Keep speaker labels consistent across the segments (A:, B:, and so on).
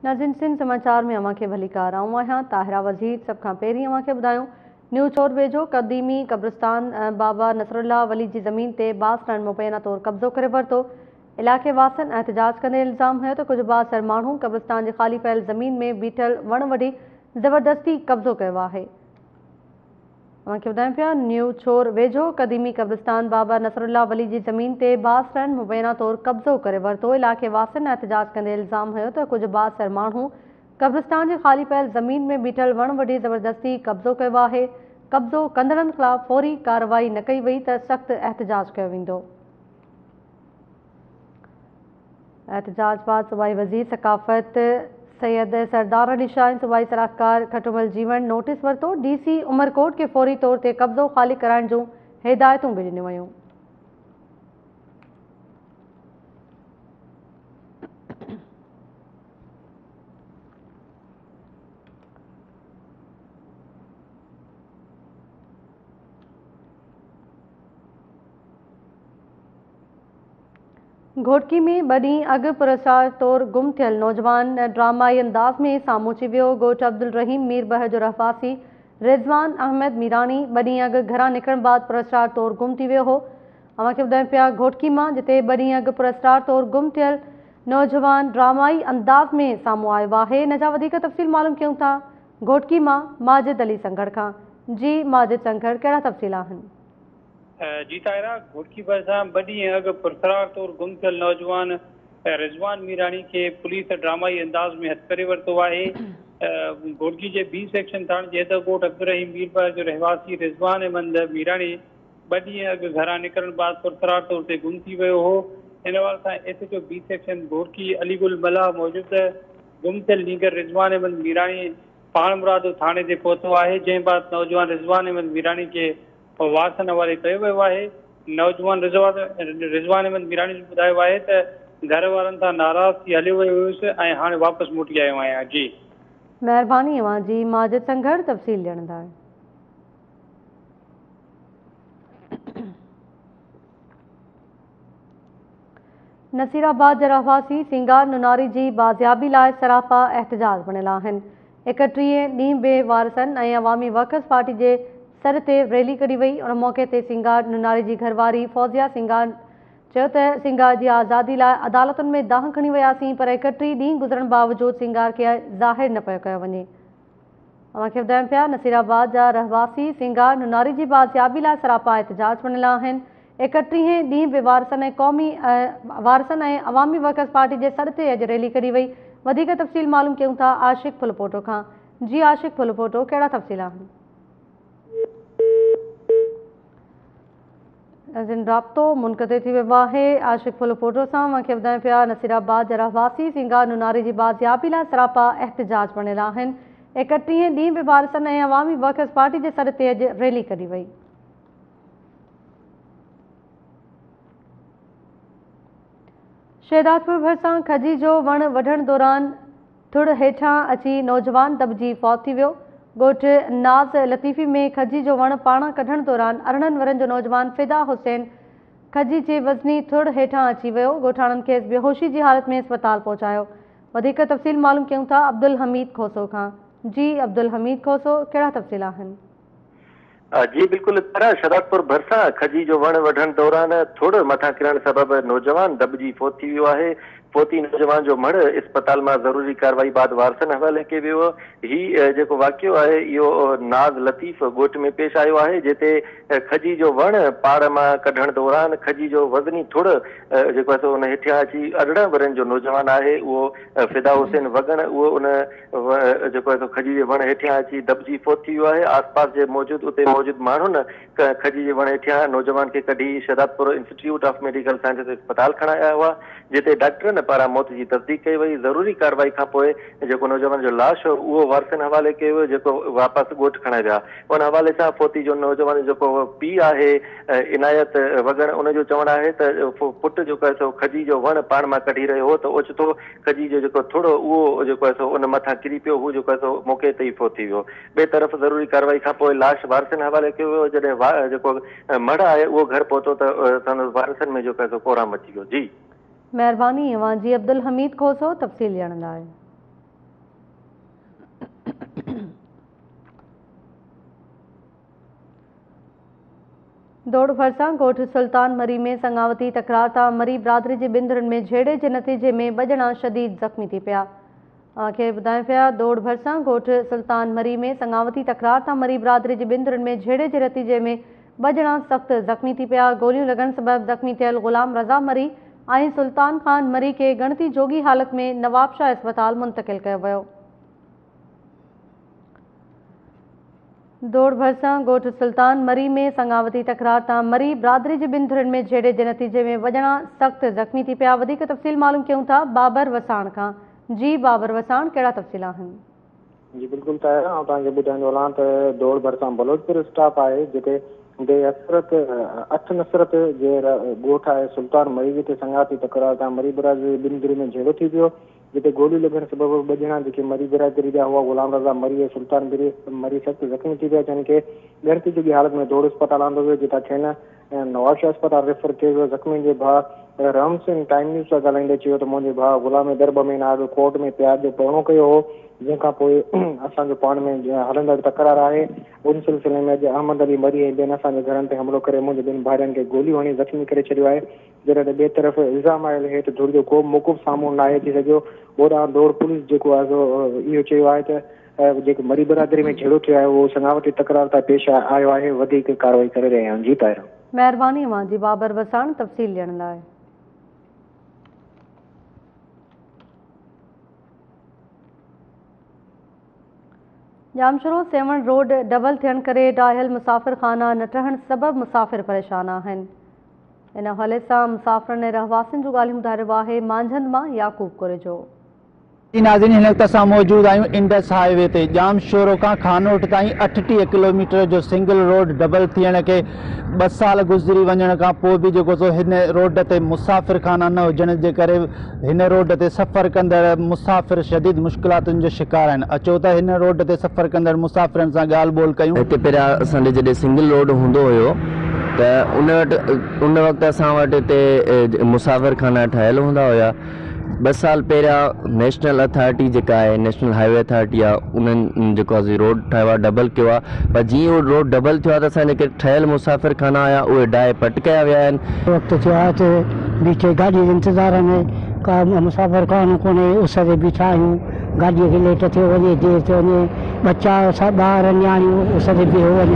A: ناظرين سنڌ سماچار ۾ اوهان کي ڀليڪار. آئون آهيان طاهره وزير. سڀ کان پهرين اوهان کي ٻڌايون نيو ڇور ويجهو قديمي قبرستان بابا نصرالله ولي جي زمين تي بااثرن مبينا طور قبضو ڪري ورتو. علائقي واسين احتجاج ڪندي الزام هنيو ته ڪجهه بااثر ماڻهو قبرستان جي خالي پيل زمين ۾ بيٺل وڻ وڍي زبردستي قبضو ڪيو آهي. اوهان کي ٻڌايون پيا نيو ڇور ويجهو قديمي قبرستان بابا نصرالله ولي جي زمين تي بااثرن مبينا طور قبضو ڪري ورتو. علائقي واسين احتجاج ڪندي الزام هنيو ته ڪجهه بااثر ماڻهو قبرستان جي خالي پيل زمين ۾ بيٺل وڻ وڍي زبردستي قبضو ڪيو آهي. قبضو ڪندڙن خلاف فوري ڪارروائي نه ڪئي وئي ته سخت احتجاج ڪيو ويندو. احتجاج بعد صوبائي وزير ثقافت سيد سردار علي شاهه ۽ صوبائي صلاحڪار کٽومل جيوڻ نوٽيس ورتو، ڊي سي عمرڪوٽ کي فوري طور تي قبضو خالي ڪرائڻ جون هدايتون به ڏنيون ويون. گهوٽڪي ۾ ٻه ڏينهن اڳ پراسرار طور گم ٿيل نوجوان ڊرامائي انداز ۾ سامهون اچي ويو. ڳوٺ عبدالرحيم ميربحر جو رهواسي رضوان احمد ميراڻي ٻه ڏينهن اڳ گهران نڪرڻ بعد پراسرار طور گم ٿي ويو هو. اوهان کي ٻڌايون پيا گهوٽڪي مان جتي ٻه ڏينهن اڳ پراسرار طور گم ٿيل نوجوان ڊرامائي انداز ۾ سامهون آيو آهي. ان جا وڌيڪ تفصيل معلوم ڪيون ٿا گهوٽڪي مان ماجد علي سنگهڙ کان. جي ماجد سنگهڙ ڪهڙا تفصيل آهن؟
B: جي طاهره، گهوٽڪي ڀرسان ٻه ڏينهن اڳ پراسرار طور گم ٿيل نوجوان رضوان ميراڻي کي پوليس ڊرامائي انداز ۾ هٿ ڪري ورتو آهي. گهوٽڪي جي بي سيڪشن ٿاڻي جي حد ڳوٺ عبدالرحيم ميربحر جو رهواسي رضوان احمد ميراڻي ٻه ڏينهن اڳ گهران نڪرڻ بعد پراسرار طور تي گم ٿي ويو هو. ان حوالي سان S H O B section Ghotki Ali Gul Mallah موجب ته گم ٿيل نينگر رضوان احمد ميراڻي پاڻمرادو ٿاڻي تي پهتو آهي، جنهن بعد نوجوان رضوان احمد ميراڻي کي وارثن حوالي ڪيو ويو آهي. نوجوان رضوان احمد ميراڻي ٻڌايو آهي ته گهر وارن سان ناراض ٿي هليو ويو هيس ۽ هاڻي واپس موٽي آيو آهيان. جي.
A: مهرباني اوهان جي ماجد سنگهڙ تفصيل ڏيڻ لاء. نصيرآباد جا رهواسي سينگار نوناري جي بازيابي لاء سراپا احتجاج بڻيل آهن. ايڪٽيهين ڏينهن به وارثن ۽ عوامي ورڪرز پارٽي جي سڏ تي ريلي ڪڍي وئي. ان موقعي تي سينگار نوناري جي گهرواري فوزيه سينگار چيو ته سينگار جي آزادي لاء عدالتن ۾ دانهن کڻي وياسين پر ايڪٽيهه ڏينهن گذرڻ باوجود سينگار کي ظاهر نه پيو ڪيو وڃي. اوهان کي ٻڌايون پيا نصيرآباد جا رهواسي سينگار نوناري جي بازيابي لاء سراپا احتجاج بڻيل آهن. ايڪٽيهين ڏينهن به وارثن ۽ قومي وارثن ۽ عوامي ورڪرز پارٽي جي سڏ تي اڄ ريلي ڪڍي وئي. وڌيڪ تفصيل معلوم ڪيون ٿا عاشق ڦلپوٽو کان. جي عاشق ڦلپوٽو ڪهڙا تفصيل آهن؟ ناظرين رابطو منقطع ٿي ويو آهي عاشق ڦلپوٽو سان اوهان کي ٻڌايون پيا نصيرآباد جا رهواسي سينگار نوناري جي بازيابي لاء سراپا احتجاج بڻيل آهن ايڪٽيهين ڏينهن به وارثن ۽ عوامي ورڪرز پارٽي جي سڏ تي اڄ ريلي ڪڍي وئي. شهدادپور ڀرسان کجي جو وڻ وڍڻ دوران ٿڙ هيٺان اچي نوجوان دٻجي فوت ٿي ويو. ڳوٺ ناز لطيفي ۾ کجي جو وڻ پاڻان ڪڍڻ دوران 18 ورهين جو نوجوان فدا حسين کجي جي وزني ٿڙ هيٺان اچي ويو. ڳوٺاڻن کيس بيهوشي جي حالت ۾ اسپتال پهچايو. وڌيڪ تفصيل معلوم ڪيون ٿا عبدالحميد کوسو کان. جي عبدالحميد کوسو ڪهڙا تفصيل آهن؟
C: جي بلڪل طرح شھدادپور ڀرسان کجي جو وڻ وڍڻ دوران ٿڙ مٿان ڪرڻ سبب نوجوان دٻجي فوت ٿي ويو آهي، فوتي نوجوان جو مڙهه اسپتال مان ضروري ڪارروائي بعد وارثن حوالي ڪيو ويو، هي جيڪو واقعو آهي اهو ناز لطيف ڳوٺ ۾ پيش آيو آهي جتي کجي جو وڻ پاڙ مان ڪڍڻ دوران کجي جو وزني ٿڙ جيڪو آهي سو ان هيٺيان اچي 18 ورهين جو نوجوان آهي اهو فدا حسين وڳڻ اهو ان جيڪو آهي سو کجي جي وڻ هيٺيان اچي دٻجي فوت ٿي ويو آهي، آس پاس جي موجود اتي موجود ماڻهن کجي جي وڻ هيٺيان نوجوان کي ڪڍي Shahdadpur institute of medical sciences اسپتال کڻايا هئا، جتي ڊاڪٽرن پاران موت جي تصديق ڪئي وئي، ضروري ڪارروائي کانپوء جيڪو نوجوان جو لاش هو اهو وارثن حوالي ڪيو ويو جيڪو واپس ڳوٺ کڻائي ويا، ان حوالي سان فوتي جو نوجوان جو جيڪو پيء آهي عنايت وڳڻ ان جو چوڻ آهي ته پٽ جيڪو آهي سو کجي جو وڻ پاڻ مان ڪڍي رهيو هو ته اوچتو کجي جو جيڪو ٿڙ هو اهو جيڪو آهي سو ان مٿان ڪري پيو هو جيڪو آهي سو موقعي تي ئي فوت ٿي ويو. ٻئي طرف ضروري ڪارروائي کان پوء لاش وارثن حوالي ڪيو ويو جڏهن جيڪو مڙهه آهي اهو گهر پهتو ته سندس وارثن ۾ جيڪو آهي سو ڪهرام مچي ويو. جي.
A: مهرباني اوهان جي عبدالحميد کوسو تفصيل ڏيڻ لاء. دوڙ ڀرسان ڳوٺ سلطان مري ۾ سڱاوتي تڪرار تان مري برادري جي ٻن ڌرين ۾ جهيڙي جي نتيجي ۾ ٻه ڄڻا شديد زخمي ٿي پيا. اوهان کي ٻڌايون پيا دوڙ ڀرسان ڳوٺ سلطان مري ۾ سڱاوتي تڪرار تان مري برادري جي ٻن ڌرين ۾ جهيڙي جي نتيجي ۾ ٻه ڄڻا سخت زخمي ٿي پيا. گوليون لڳڻ سبب زخمي ٿيل غلام رضا مري ۽ سلطان خان مري کي ڳڻتي جوڳي حالت ۾ نوابشاهه اسپتال منتقل ڪيو ويو. دوڙ ڀرسان ڳوٺ سلطان مري ۾ سڱاوتي تڪرار تان مري برادري جي ٻن ڌرين ۾ جهيڙي جي نتيجي ۾ ٻه ڄڻا سخت زخمي ٿي پيا وڌيڪ تفصيل معلوم ڪيون ٿا بابر وساڻ کان جي بابر وساڻ ڪهڙا تفصيل آهن.
D: جي بلڪل طاهره آئون توهان کي ٻڌائيندو هلان ته دوڙ ڀرسان بلوچپور اسٽاپ آهي جتي the حسرت اٺ نصرت جي ڳوٺ آهي سلطان مري جتي سڱاوتي تڪرار تان مري برادري جي ٻن ڌرين ۾ جهيڙو ٿي پيو جتي گوليون لڳڻ سبب ٻه ڄڻا جيڪي مري برادري جا هئا غلام رضا مري ۽ سلطان مري سخت زخمي ٿي پيا جن کي ڳڻتي جوڳي حالت ۾ دوڙ اسپتال آندو ويو جتان کين نوابشاهه اسپتال ريفر ڪيو ويو زخمين جي ڀاء رحم سنگهه ٽائيم نيوز سان ڳالهائيندي چيو ته منهنجي ڀاء غلام حيدر ٻه مهينا اڳ ڪورٽ ۾ پيار جو پرڻو ڪيو هو جنهن کان پوء اسان جو پاڻ ۾ هلندڙ تڪرار آهي ان سلسلي ۾ اڄ احمد علي مري ۽ ٻين اسان جي گهرن تي حملو ڪري منهنجي ٻن ڀائرن کي گوليون هڻي زخمي ڪري ڇڏيو آهي جڏهن ته ٻئي طرف الزام آيل هيٺ ڌر جو ڪو به موقف سامهون ناهي اچي سگهيو. هوڏانهن دوڙ پوليس جيڪو آهي سو اهو چيو آهي ته جيڪو مري برادري ۾ جهيڙو ٿيو آهي اهو سڱاوتي تڪرار تان پيش آيو آهي وڌيڪ ڪارروائي ڪري رهيا آهيون. جي طاهره.
A: مهرباني اوهان جي بابر وساڻ تفصيل ڏيڻ لاء. ڄامشورو سيوهڻ روڊ ڊبل ٿيڻ ڪري ڊاهيل مسافر خانا نه ٺهڻ سبب مسافر پريشان آهن. ان حوالي سان مسافرن ۽ رهواسين جون ڳالهيون ٻڌائي رهيو آهي مانجهند مان يعقوب ڪوريجو.
E: جي ناظرين هن وقت اسان موجود آهيون انڊس هاء وي تي ڄامشورو کان خانوٺ تائين 38 ڪلوميٽر جو سنگل روڊ ڊبل ٿيڻ کي 2 سال گذري وڃڻ کان پوء به جيڪو سو هن روڊ تي مسافر خانا نه هجڻ جي ڪري هن روڊ تي سفر ڪندڙ مسافر شديد مشڪلاتن جو شڪار آهن اچو ته هن روڊ تي سفر ڪندڙ مسافرن سان ڳالهه ٻولهه ڪيون.
F: هتي پهريان اسان ڏي جڏهن سنگل روڊ هوندو هيو ته ان وٽ ان وقت اسان وٽ هتي مسافر خانا ٺهيل هوندا هيا ٻه سال پهريان نيشنل اٿارٽي جيڪا آهي نيشنل هاء وي اٿارٽي آهي انهن جيڪو آهي روڊ ٺاهيو آهي ڊبل ڪيو آهي پر جيئن اهو روڊ ڊبل ٿيو آهي ته اسان جيڪي ٺهيل مسافر خانا هيا اهي ڊاهي پٽ ڪيا ويا آهن.
G: وقت ٿيو آهي ته بيٺي گاڏي جي انتظار ۾ ڪا مسافر خانو ڪونهي اس تي بيٺا آهيون گاڏيء کي ليٽ ٿيو وڃي، دير ٿيو وڃي، ٻچا، ٻار، نياڻيون اس تي بيهو وڃن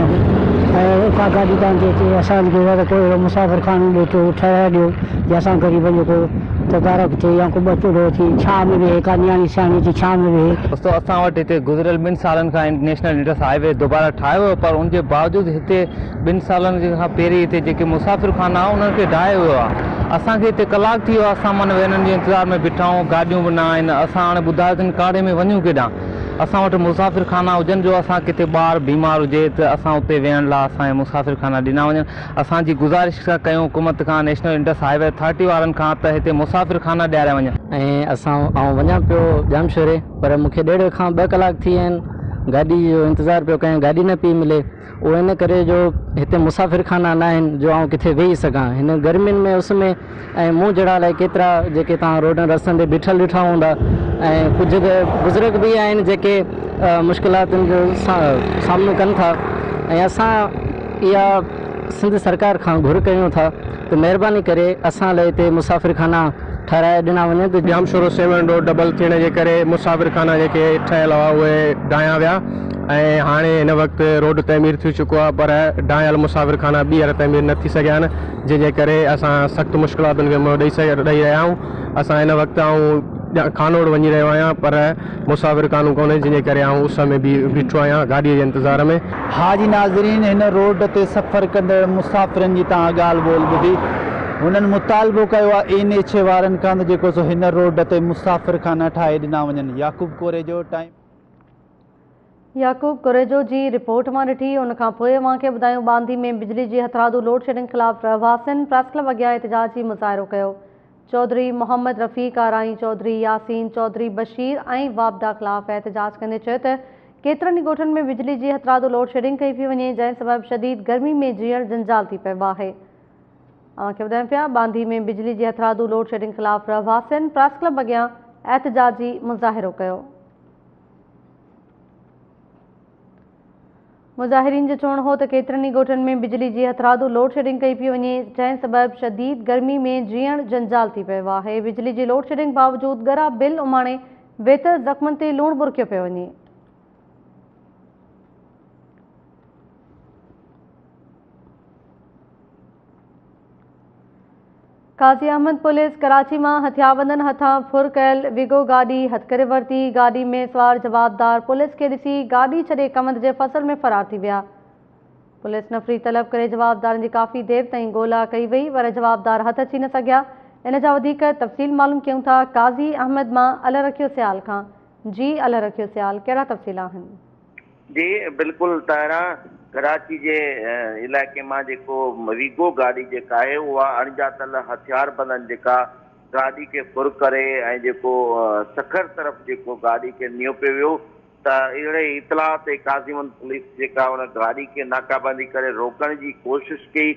G: ۽ ڪا گاڏي ڪانه ٿي اچي. اسان کي ته ڪو اهڙو مسافر خانو ڏيٺو ٺهرائي ڏيو جي اسان غريبن جو ڪو تدارڪ ٿئي يا ڪو ٻچڙو اچي ڇانء ۾ ويهي، ڪا نياڻي سياڻي اچي ڇانء ۾ ويهي.
H: دوستو اسان وٽ هتي گذريل ٻن سالن کان نيشنل انڊس هاء وي دوباره ٺاهيو ويو پر ان جي باوجود هتي ٻن سالن کان پهرين هتي جيڪي مسافر خانا هئا انهن کي ڊاهيو ويو آهي اسان کي هتي ڪلاڪ ٿي ويو آهي اسان من وينن جي انتظار ۾ بيٺا آهيون گاڏيون به نه آهن اسان هاڻي ٻڌايو ته هن ڪاڙهي ۾ وڃون ڪيڏانهن اسان وٽ مسافر خانا هجن جو اسان ڪٿي ٻار بيمار هجي ته اسان اتي ويهڻ لاء اسان کي مسافر خانا ڏنا وڃن اسان جي گذارش ٿا ڪيون حڪومت کان national Indus high V authority وارن کان ته هتي مسافر خانا ڏياريا وڃن.
I: ۽ اسان آئون وڃان پيو ڄامشوري پر مون کي ڏيڍ کان ٻه ڪلاڪ ٿي ويا آهن گاڏي جو انتظار پيو ڪيان گاڏي نه پئي ملي. اهو ان ڪري جو هتي مسافر خانا نه آهن جو آئون ڪٿي ويهي سگهان هن گرمين ۾ اس ۾ ۽ مون جهڙا الائي ڪيترا جيڪي توهان روڊن رستن تي بيٺل ڏٺا هوندا ۽ ڪجهه ته بزرگ به آهن جيڪي مشڪلاتن جو سامنو ڪن ٿا ۽ اسان اها سنڌ سرڪار کان گهر ڪيون ٿا ته مهرباني ڪري اسان لاء هتي مسافر خانا ٺهرائي ڏنا وڃن ته
J: ڄامشورو سيوهڻ روڊ ڊبل ٿيڻ جي ڪري مسافر خانا جيڪي ٺهيل هئا اهي ڊاهيا ويا ۽ هاڻي هن وقت روڊ تعمير ٿي چڪو آهي پر ڊاهيل مسافر خانا ٻيهر تعمير نه ٿي سگهيا آهن جنهن جي ڪري اسان سخت مشڪلاتن کي منهن ڏئي رهيا آهيون اسان هن وقت آئون خانوڙ وڃي رهيو آهيان پر مسافر خانو ڪونهي جنهن جي ڪري آئون اس ۾ بيٺو آهيان گاڏي جي انتظار ۾.
E: ها جي ناظرين هن روڊ تي سفر ڪندڙ مسافرن جي توهان ڳالهه ٻولهه ٻڌي هنن مطالبو ڪيو آهي اين ايڇ اي وارن کان ته جيڪو سو هن روڊ تي مسافر خانا ٺاهي ڏنا وڃن يعقوب ڪوريجو ٽائيم.
A: يعقوب ڪوريجو جي رپورٽ مان ڏٺي ان کان پوء اوهان کي ٻڌايون ٻانڌي ۾ بجلي جي هٿرادو لوڊشيڊنگ خلاف رهواسين پريس ڪلب اڳيان احتجاجي مظاهرو ڪيو چوڌري محمد رفيق آرائين، چوڌري ياسين، چوڌري بشير ۽ واپڊا خلاف احتجاج ڪندي چيو ته ڪيترن ئي ڳوٺن ۾ بجلي جي هٿرادو لوڊشيڊنگ ڪئي پئي وڃي جنهن سبب شديد گرمي ۾ جيئڻ جنجال ٿي پيو آهي. اوهان کي ٻڌايون پيا ٻانڌي ۾ بجلي جي هٿرادو لوڊشيڊنگ خلاف رهواسين پريس ڪلب اڳيان احتجاجي مظاهرو ڪيو. مظاهرين جو چوڻ هو ته ڪيترن ئي ڳوٺن ۾ بجلي جي هٿرادو لوڊشيڊنگ ڪئي پئي وڃي، جنهن سبب شديد گرمي ۾ جيئڻ جنجال ٿي پيو آهي، بجلي جي لوڊشيڊنگ باوجود ڳرا بل اماڻي ويتر زخمن تي لوڻ ٻرڪيو پيو وڃي. قاضي احمد پوليس ڪراچي مان هٿياربندن هٿان ڦر ڪيل ويگو گاڏي هٿ ڪري ورتي، گاڏي ۾ سوار جوابدار پوليس کي ڏسي گاڏي ڇڏي ڪمند جي فصل ۾ فرار ٿي ويا. پوليس نفري طلب ڪري جوابدارن جي ڪافي دير تائين ڳولا ڪئي وئي پر جوابدار هٿ اچي نه سگهيا. ان جا وڌيڪ تفصيل معلوم ڪيون ٿا قاضي احمد مان الهه رکيو سيال کان. جي الهه رکيو سيال ڪهڙا تفصيل آهن؟
K: جي بلڪل طاهره، ڪراچي جي علائقي مان جيڪو ويگو گاڏي جيڪا آهي اها اڻڄاتل هٿياربندن جيڪا گاڏي کي ڦر ڪري ۽ جيڪو سکر طرف جيڪو گاڏي کي نيو پيو ويو ته اهڙي اطلاع تي قاضيمند پوليس جيڪا ان گاڏي کي ناڪابندي ڪري روڪڻ جي ڪوشش ڪئي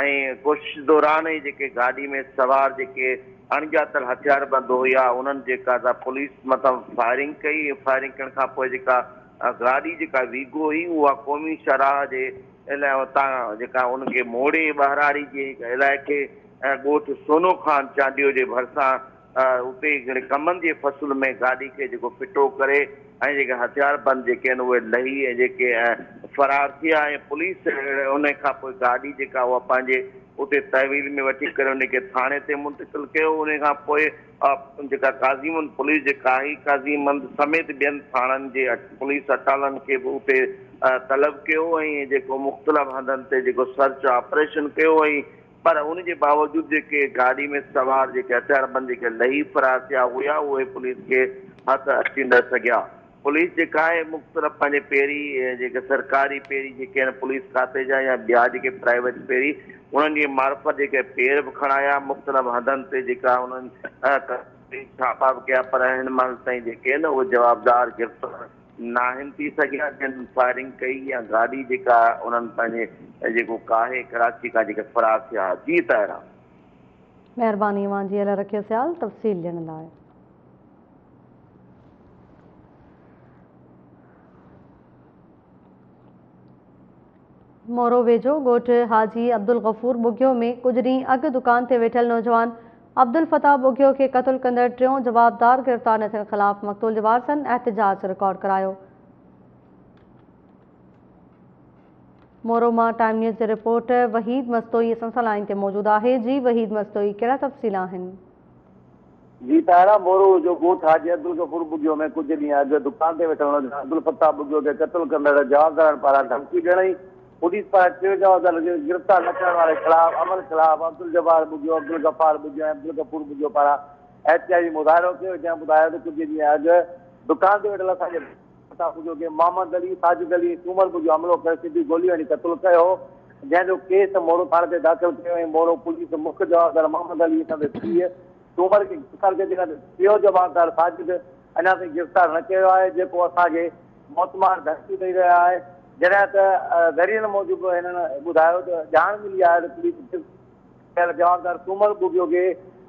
K: ۽ ڪوشش دوران ئي جيڪي گاڏي ۾ سوار جيڪي اڻڄاتل هٿياربند هيا انهن جيڪا ته پوليس مٿان فائرنگ ڪئي ۽ فائرنگ ڪرڻ کان پوء جيڪا گاڏي جيڪا ويگو هئي اها قومي شاهراهه جي تان جيڪا ان کي موڙي ٻهراڙي جي هڪ علائقي ڳوٺ سونو خان چانڊيو جي ڀرسان اتي هڪڙي ڪمند جي فصل ۾ گاڏي کي جيڪو ڦٽو ڪري ۽ جيڪي هٿياربند جيڪي آهن اهي لهي ۽ جيڪي فرار ٿيا ۽ پوليس ان کان پوء گاڏي جيڪا اها پنهنجي اتي تحويل ۾ وٺي ڪري ان کي ٿاڻي تي منتقل ڪيو ان کان پوء جيڪا قاضيمند پوليس جيڪا آهي قاضيمند سميت ٻين ٿاڻن جي پوليس اٽالن کي به اتي طلب ڪيو ۽ جيڪو مختلف هنڌن تي جيڪو سرچ آپريشن ڪيو ۽ پر ان جي باوجود جيڪي گاڏي ۾ سوار جيڪي هٿياربند جيڪي لهي فرار ٿيا هيا اهي پوليس کي هٿ اچي نه سگهيا. پوليس جيڪا آهي مختلف پنهنجي پيري جيڪي سرڪاري پيري جيڪي آهن پوليس کاتي جا يا ٻيا جيڪي پرائيويٽ پيري انهن جي معرفت جيڪي پير به کڻايا مختلف هنڌن تي جيڪا انهن ڇاپا به ڪيا پر هن مهل تائين جيڪي آهن اهي جوابدار گرفتار ناهن ٿي سگهيا جن فائرنگ ڪئي يا گاڏي جيڪا انهن پنهنجي جيڪو ڪاهي ڪراچي کان جيڪي فرار ٿيا جي طاهره.
A: مهرباني اوهان جي الله رکيو سيال تفصيل ڏيڻ لاء. مورو ويجهو ڳوٺ حاجي عبدالغفور ٻگهيو ۾ ڪجهه ڏينهن اڳ دڪان تي ويٺل نوجوان عبدالفتاح ٻگهيو کي قتل ڪندڙ ٽيون جوابدار گرفتار نه ٿيڻ خلاف مقتول جي وارثن احتجاج رڪارڊ ڪرايو. مورو مان ٽائيم نيوز جي رپورٽر وحيد مستوئي اسان سان لائين تي موجود آهي جي وحيد مستوئي ڪهڙا تفصيل آهن؟
L: جي طاهره مورو جو ڳوٺ حاجي عبدالغفور ٻگهيو ۾ ڪجهه ڏينهن اڳ دڪان تي ويٺل نوجوان عبدالفتاح ٻگهيو کي قتل ڪندڙ جوابدارن پاران ڌمڪي ڏيڻ ۽ پوليس پاران ٽيون جوابدار کي گرفتار نه ڪرڻ واري خلاف عمل خلاف عبدالجبار ٻگهيو، عبدالغفار ٻگهيو ۽ عبدالغفور ٻگهيو پاران احتجاجي مظاهرو ڪيو جنهن ٻڌايو ته ڪجهه ڏينهن اڳ دڪان تي ويٺل اسان جي عبدالفتاح ٻگهيو کي محمد علي، ساجد علي ۽ سومر ٻگهيو حملو ڪري سڌي گوليون هڻي قتل ڪيو هو جنهن جو ڪيس مورو ٿاڻي تي داخل ڪيو ۽ مورو پوليس مک جوابدار محمد علي ۽ سندس پيء سومر کي گرفتار ڪيو جڏهن ته ٽيون جوابدار ساجد اڃا تائين گرفتار نه ڪيو آهي جيڪو اسان کي موتمار ڌمڪيون ڏئي رهيو آهي جڏهن ته ذريعن موجب هنن ٻڌايو ته ڄاڻ ملي آهي ته پوليس گرفتار ڪيل جوابدار سومر ٻگهيو کي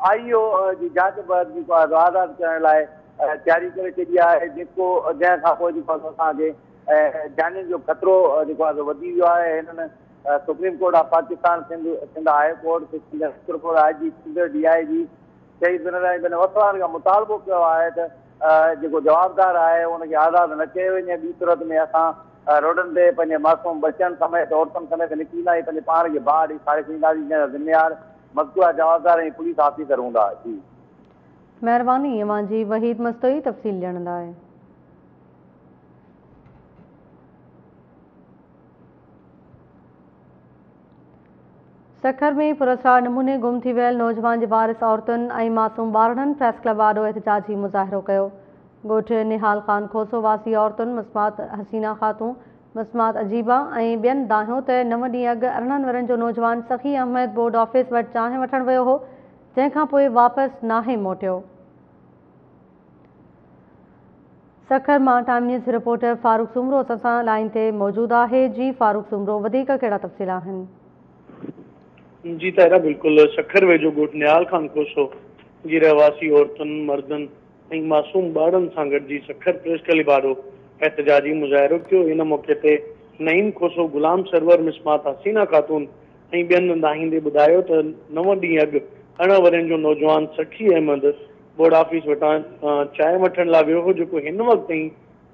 L: آء او جي جاچ بعد جيڪو آهي آزاد ڪرڻ لاء تياري ڪري ڇڏي آهي جيڪو جنهن کان پوء جيڪو آهي اسان کي جانين جو خطرو جيڪو آهي سو وڌي ويو آهي هنن supreme court of Pakistan Sindh Sindh high court Sukkur I G Sindh D I G Shaheed Benazir ۽ ٻين وسوارن کان مطالبو ڪيو آهي ته جيڪو جوابدار آهي ان کي آزاد نه ڪيو وڃي ٻي صورت ۾ اسان روڊن تي پنهنجي معصوم ٻچن سميت عورتن سميت نڪري ايندا ۽ پنهنجي پاڻ کي باهه ڏئي ساڙي ڇڏينداسين جنهن جا ذميوار مذڪوره جوابدار ۽ پوليس آفيسر هوندا جي.
A: مهرباني اوهان جي وحيد مستوئي تفصيل ڏيڻ لاء. سکر ۾ پراسرار نموني گم ٿي ويل نوجوان جي وارث عورتن ۽ معصوم ٻارڙن پريس ڪلب آڏو احتجاجي مظاهرو ڪيو. ڳوٺ نهال خان کوسو واسي عورتن مسمات حسينه خاتون، مسمات عجيبه ۽ ٻين دانهيو ته نو ڏينهن اڳ 18 ورهين جو نوجوان سخي احمد بورڊ آفيس وٽ چانهه وٺڻ ويو هو، جنهن کانپوء واپس ناهي موٽيو. سکر مان time news reporter Farooq Soomro اسان سان لائين تي موجود آهي جي فاروق سومرو وڌيڪ ڪهڙا تفصيل آهن.
M: جي طاهره بلڪل سکر ويجهو ڳوٺ نهال خان کوسو جي رهواسي عورتن، مردن ۽ معصوم ٻارڙن سان گڏجي سکر پريس ڪلب آڏو احتجاجي مظاهرو ڪيو ان موقعي تي نعيم کوسو، غلام سرور، مسمات حسينه خاتون ۽ ٻين دانهيندي ٻڌايو ته نو ڏينهن اڳ 18 ورهين جو نوجوان سخي احمد بورڊ آفيس وٽان چانهه وٺڻ لاء ويو هو جيڪو هن وقت تائين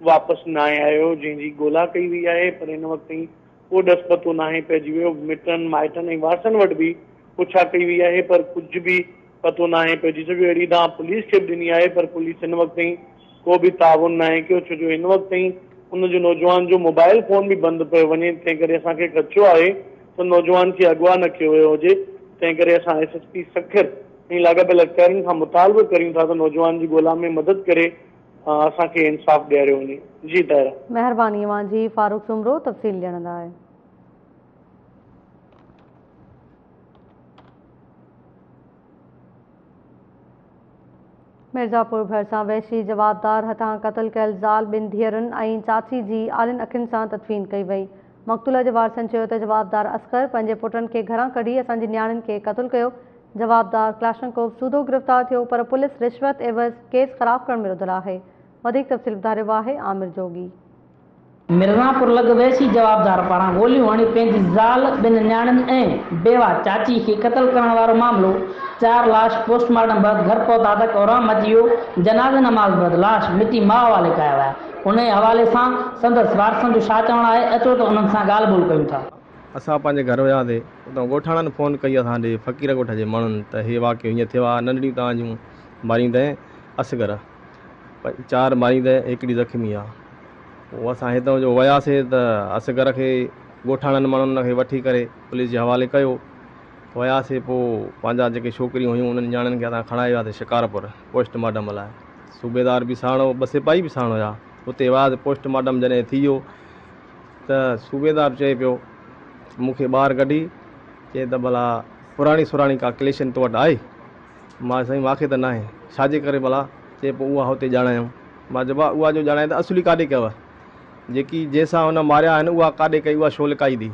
M: واپس ناهي آيو جنهن جي ڳولا ڪئي وئي آهي پر هن وقت تائين ڪو ڏس پتو ناهي پئجي ويو، مٽن مائٽن ۽ وارثن وٽ به پڇا ڪئي وئي آهي پر ڪجهه به پتو ناهي پئجي سگهيو، اهڙي دانهن پوليس کي به ڏني آهي پر پوليس هن وقت تائين ڪو به تعاون ناهي ڪيو ڇو جو هن وقت تائين ان جو نوجوان جو موبائل فون به بند پيو وڃي تنهن ڪري اسان کي خدشو آهي ته نوجوان کي اغوا نه ڪيو ويو هجي تنهن ڪري اسان ايس ايس پي سکر ۽ لاڳاپيل اختيارين کان مطالبو ڪريون ٿا ته نوجوان جي ڳولا ۾ مدد ڪري اسان کي انصاف ڏياريو وڃي. جي طاهره.
A: مهرباني اوهان جي فاروق سومرو تفصيل ڏيڻ لاء. ميرزاپور ڀرسان وحشي جوابدار هٿان قتل ڪيل زال ٻن ڌيئرن ۽ چاچي جي آلين اکين سان تدفين ڪئي وئي. مقتوله جي وارثن چيو ته جوابدار اصغر پنهنجي پٽن کي گهران ڪڍي اسان جي نياڻين کي قتل ڪيو، جوابدار ڪلاشنڪوف سوڌو گرفتار ٿيو پر پوليس رشوت عيوض ڪيس خراب ڪرڻ ۾ رڌل آهي. وڌيڪ تفصيل ٻڌائي رهيو آهي عامر جوڳي.
N: مرزاپور لڳ وحشي جوابدار پاران گوليون هڻي پنهنجي زال، ٻن نياڻين ۽ بيواهه چاچي کي قتل ڪرڻ وارو معاملو، چار لاش پوسٽ مارٽم بعد گهر پهتا ته ڪهرام مچي ويو، جنازي نماز بعد لاش مٽي ماء حوالي ڪيا ويا، انهيء حوالي سان سندس وارثن جو ڇا چوڻ آهي، اچو ته انهن سان ڳالهه ٻولهه ڪيون ٿا.
O: اسان پنهنجي گهر وياسي، اتان ڳوٺاڻن فون ڪئي اسان ڏي فقير ڳوٺ جي ماڻهن ته هي واقعو هيئن ٿيو آهي، ننڍڙيون توهان جون ماريون اٿئين اصغر. چار مارين ته هڪڙي زخمي آ. پوء اسان هتان جو وياسي ته اصغر کي ڳوٺاڻن ماڻهن ان کي وٺي ڪري پوليس جي حوالي ڪيو. وياسي پوء پنهنجا جيڪي ڇوڪريون هيون انهن نياڻين کي اسان کڻائي وياسي شڪارپور پوسٽ مارٽم لاء. صوبيدار به ساڻ هو ٻه سپاهي به ساڻ هيا. اتي وياسي پوسٽ مارٽم جڏهن ٿي ويو ته صوبيدار چئي پيو مون کي ٻاهر ڪڍي چئي ته ڀلا پراڻي سراڻي ڪا ڪليشن تو وٽ آهي؟ مان سائين مان کي ته ناهي. ڇا جي ڪري ڀلا؟ چئي پوء اها هتي ڄاڻايم. مان چيو ڀاء اها جو ڄاڻائي ته اصلي ڪاڏي ڪيو؟ جيڪي جنهن سان هن ماريا آهن اها ڪاڏي ڪئي اها ڇو لڪائي ٿي؟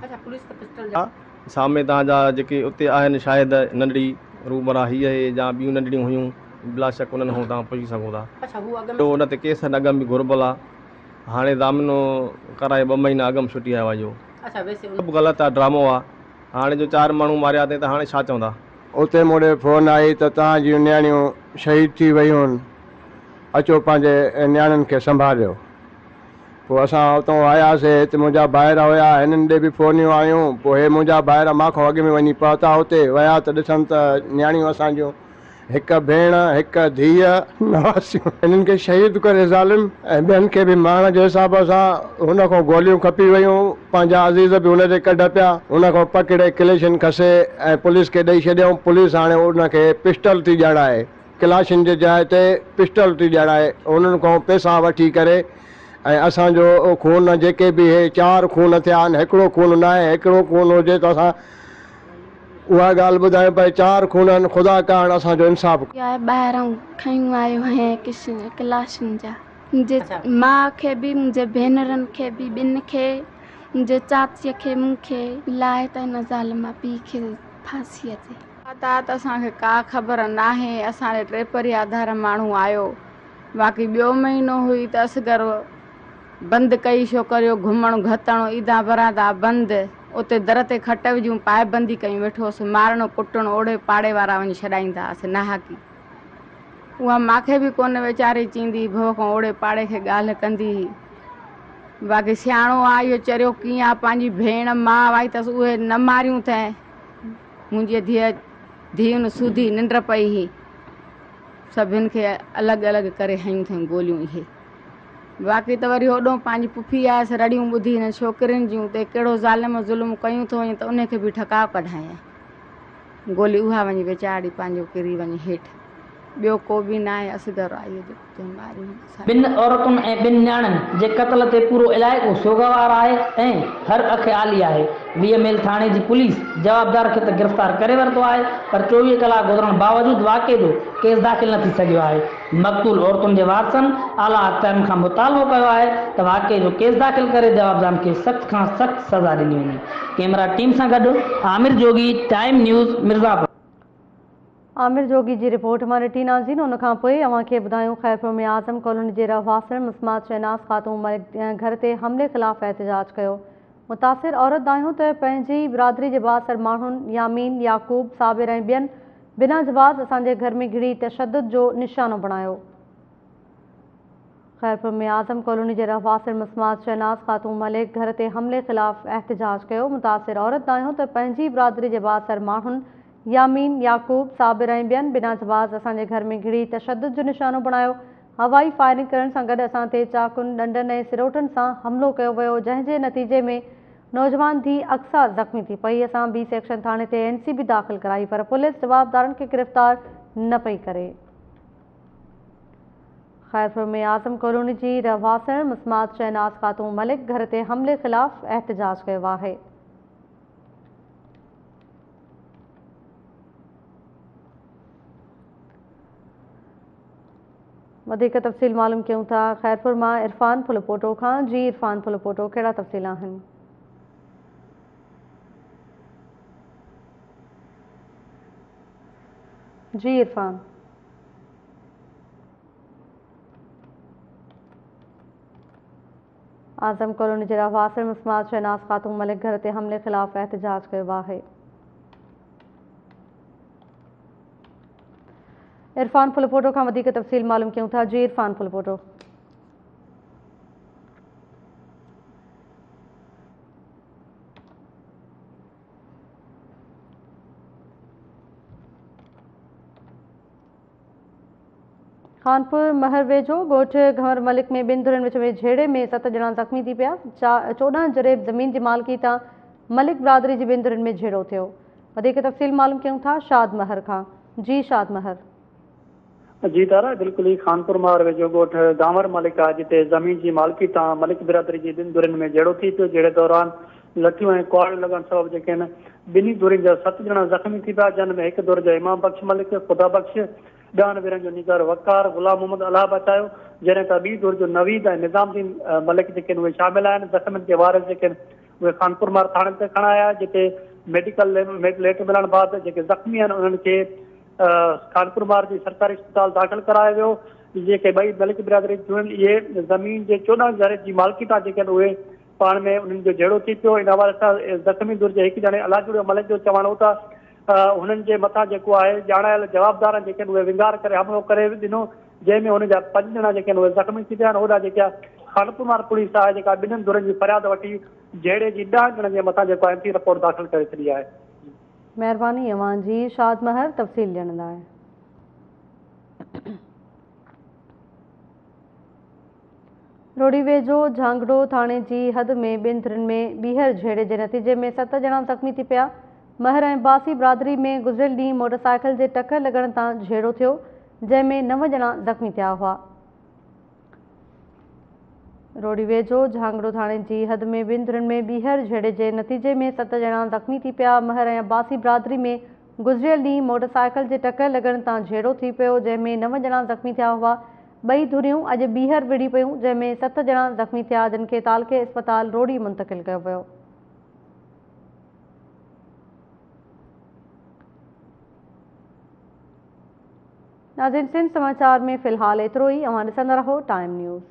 O: سامهين توهان جا جيڪي اتي آهن شاهد ننڍڙي رومرا هيء اهي يا ٻيون ننڍڙيون هيون بلاشڪ انهن کان توهان پڇي سگهو ٿا. ان تي ڪيس اڳم به گهربل آ. هاڻي ضامن ڪرائي ٻه مهينا اڳم ڇٽي آيو آ اهو. سڀ غلط آ ڊرامو آ. هاڻي جو چار ماڻهو ماريا اٿئي ته هاڻي ڇا چوندا؟
P: اتي مون ڏي فون آئي ته توهان جون نياڻيون شهيد ٿي ويون، اچو پنهنجي نياڻين کي سنڀاليو. پوء اسان اتان آياسي، هت منهنجا ڀائر هيا، هنن ڏي به فونيون آيون، پوء هي منهنجا ڀائر مان کان اڳ ۾ وڃي پهتا اتي، ويا ته ڏسن ته نياڻيون اسان جون هڪ ڀيڻ، هڪ ڌيء، نواسيون. هنن کي شهيد ڪري ظالم ۽ ٻين کي به مارڻ جي حساب سان هن کان گوليون کپي ويون. پنهنجا عزيز به هن جي ڪڍ پيا. هن کان پڪڙي ڪليشن کسي ۽ پوليس کي ڏئي ڇڏيائون. پوليس هاڻي ان کي پسٽل ٿي ڄاڻائي. ڪلاشن جي جاء تي پسٽل ٿي ڄاڻائي. هنن کان پئسا وٺي ڪري ۽ اسان جو خون جيڪي به هي چار خون ٿيا آهن هڪڙو خون ناهي هڪڙو خون هجي ته اسان اها ڳالهه ٻڌايون پر چار خون آهن خدا ڪارڻ اسان جو انصاف ڪيو.
Q: آء ٻاهران کنيون آيو هين ڪشن ڪلاشن جا منهنجي ماء کي به منهنجي ڀينرن کي به ٻن کي منهنجي چاچيء کي مون کي لاء ته هن ظالم پيء کي ڦاسي اچي.
R: تا ته اسان کي ڪا خبر ناهي اسان ڏي ٽيپري آڌار ماڻهو آيو باقي ٻيو مهينو هئي ته اصغر بند ڪئي ڇوڪريو گهمڻ گهتڻ عيدان برادا بند اتي در تي کٽ وجهون پائبندي ڪيون ويٺو هوس مارڻو ڪٽڻو اوڙي پاڙي وارا وڃي ڇڏائيندا هئس ناحقي اها ماکي به ڪونه ويچاري چيندي هئي ڀؤ کان اوڙي پاڙي کي ڳالهه ڪندي هئي باقي سياڻو آ اهو چريو ڪيئن آ پنهنجي ڀيڻ ماء وائي اٿس اهي نه ماريون اٿئي منهنجي ڌيء ڌيئن سوڌي ننڊ پئي هئي سڀن کي الڳ الڳ ڪري هنيون اٿئي گوليون اهي. باقي ته وري هوڏهون پنهنجي پڦي آيس رڙيون ٻڌي هنن ڇوڪرين جون ته ڪهڙو ظالم ظلم ڪيون ٿو وڃي ته انهي کي به ٺڪاء ڪڍايائين گولي اها وڃي ويچاري پنهنجو ڪري وڃي هيٺ ٻيو ڪو به ناهي اصغر آئي جو تنهن ماريون اسان
N: ٻن عورتن ۽ ٻن نياڻين جي قتل تي پورو علائقو سوڳوار آهي ۽ هر اک آلي آهي. 20 ميل ٿاڻي جي پوليس جوابدار کي ته گرفتار ڪري ورتو آهي پر 24 ڪلاڪ گذرڻ باوجود واقعي جو ڪيس داخل نه ٿي سگهيو آهي. مقتول عورتن جي وارثن اعليٰ اختيارين کان مطالبو ڪيو آهي ته واقعي جو ڪيس داخل ڪري جوابدارن کي سخت کان سخت سزا ڏني وڃي. ڪئميرا ٽيم سان گڏ عامر جوڳي، ٽائيم نيوز، مرزاپور.
A: عامر جوڳي جي رپورٽ مان ڏٺي ناظرين ان کان پوء اوهان کي ٻڌايون خيرپور ۾ اعظم ڪالوني جي رهواسڻ مسمات شهناز خاتون ملڪ گهر تي حملي خلاف احتجاج ڪيو. متاثر عورت دانهيو ته پنهنجي ئي برادري جي بااثر ماڻهن يامين، يعقوب، صابر ۽ ٻين بنا جواز اسان جي گهر ۾ گهڙي تشدد جو نشانو بڻايو. خيرپور ۾ اعظم ڪالوني جي رهواسڻ مسمات شهناز خاتون ملڪ گهر تي حملي خلاف احتجاج ڪيو. متاثر عورت دانهيو ته پنهنجي ئي برادري جي بااثر ماڻهن يامين، يعقوب، صابر ۽ ٻين بنا جواز اسان جي گهر ۾ گهڙي تشدد جو نشانو بڻايو، هوائي فائرنگ ڪرڻ سان گڏ اسان تي چاقن، ڏنڊن ۽ سروٽن سان حملو ڪيو ويو، جنهن جي نتيجي ۾ نوجوان ڌيء اقصيٰ زخمي ٿي پئي، اسان بي سيڪشن ٿاڻي تي اين سي به داخل ڪرائي پر پوليس جوابدارن کي گرفتار نه پئي ڪري. خيرپور ۾ اعظم ڪالوني جي رهواسڻ مسمات شهناز خاتون ملڪ گهر تي حملي خلاف احتجاج ڪيو آهي. وڌيڪ تفصيل معلوم ڪيون ٿا خيرپور مان عرفان ڦلپوٽو کان جي عرفان ڦلپوٽو ڪهڙا تفصيل آهن. جي عرفان. اعظم ڪالوني جي رهواسين مسمات شهناز خاتون ملڪ گهر تي حملي خلاف احتجاج ڪيو آهي. عرفان ڦلپوٽو کان وڌيڪ تفصيل معلوم ڪيون ٿا جي عرفان ڦلپوٽو. خانپور مهر ويجهو ڳوٺ گهنور ملڪ ۾ ٻن ڌرين وچ ۾ جهيڙي ۾ ست ڄڻا زخمي ٿي پيا، 14 جريب زمين جي مالڪي تان ملڪ برادري جي ٻن ڌرين ۾ جهيڙو ٿيو. وڌيڪ تفصيل معلوم ڪيون ٿا شاد مهر کان جي شاد مهر.
S: جي طارق بلڪل هي خانپور مهر ويجهو ڳوٺ گهنور ملڪ آهي جتي زمين جي مالڪي تان ملڪ برادري جي ٻن ڌرين ۾ جهيڙو ٿي پيو جهيڙي دوران لٺيون ۽ ڪهاڙيون لڳڻ سبب جيڪي آهن ٻنهي ڌرين جا ست ڄڻا زخمي ٿي پيا جن ۾ هڪ ڌر جو امام بخش ملڪ، خدا بخش، ڏهن ورهين جو نينگر وقار، غلام محمد الله بچايو، جڏهن ته ٻي ڌر جو نويد ۽ نظام الدين ملڪ جيڪي آهن اهي شامل آهن، زخمين کي وارث جيڪي آهن اهي خانپور مهر ٿاڻي تي کڻايا جتي ميڊيڪل ليٽر ملڻ بعد جيڪي زخمي آهن انهن کي خانپور مهر جي سرڪاري اسپتال داخل ڪرايو ويو، جيڪي ٻئي ملڪ برادري جون اهي زمين جي 14 جريب جي مالڪي تان جيڪي آهن اهي پاڻ ۾ انهن جو جهيڙو ٿي پيو، ان حوالي سان زخمي ڌر جي هڪ ڄڻي الله جڙيو ملڪ جو چوڻ هو ته هنن جي مٿان جيڪو آهي ڄاڻايل جوابدارن جيڪي آهن اهي ونگار ڪري حملو ڪري ڏنو جنهن ۾ هن جا پنج ڄڻا جيڪي آهن اهي زخمي ٿي پيا آهن هوڏانهن جيڪا خانپور مهر پوليس آهي جيڪا ٻنهن ڌرين جي فرياد وٺي جهيڙي جي ڏهن ڄڻن جي مٿان جيڪو آهي اين سي رپورٽ داخل ڪري ڇڏي آهي.
A: مهرباني اوهان جي شاد مهر تفصيل ڏيڻ لاء. روهڙي ويجهو جهانگڙو ٿاڻي جي حد ۾ ٻن ڌرين ۾ ٻيهر جهيڙي جي نتيجي ۾ ست ڄڻا زخمي ٿي پيا. مهر ۽ عباسي برادري ۾ گذريل ڏينهن موٽرسائيڪل جي ٽڪر لڳڻ تان جهيڙو ٿيو، جنهن ۾ نو ڄڻا زخمي ٿيا هئا. روهڙي ويجهو جهانگڙو ٿاڻي جي حد ۾ ٻن ڌرين ۾ ٻيهر جهيڙي جي نتيجي ۾ ست ڄڻا زخمي ٿي پيا. مهر ۽ عباسي برادري ۾ گذريل ڏينهن موٽرسائيڪل جي ٽڪر لڳڻ تان جهيڙو ٿي پيو، جنهن ۾ نو ڄڻا زخمي ٿيا هئا. ٻئي ڌريون اڄ ٻيهر وڙهي پيون، جنهن ۾ ست ڄڻا زخمي ٿيا، جن کي تعلقي اسپتال روهڙي منتقل ڪيو ويو. ناظرين سنڌ سماچار ۾ في الحال ايترو ئي، اوهان ڏسندا رهو ٽائيم نيوز.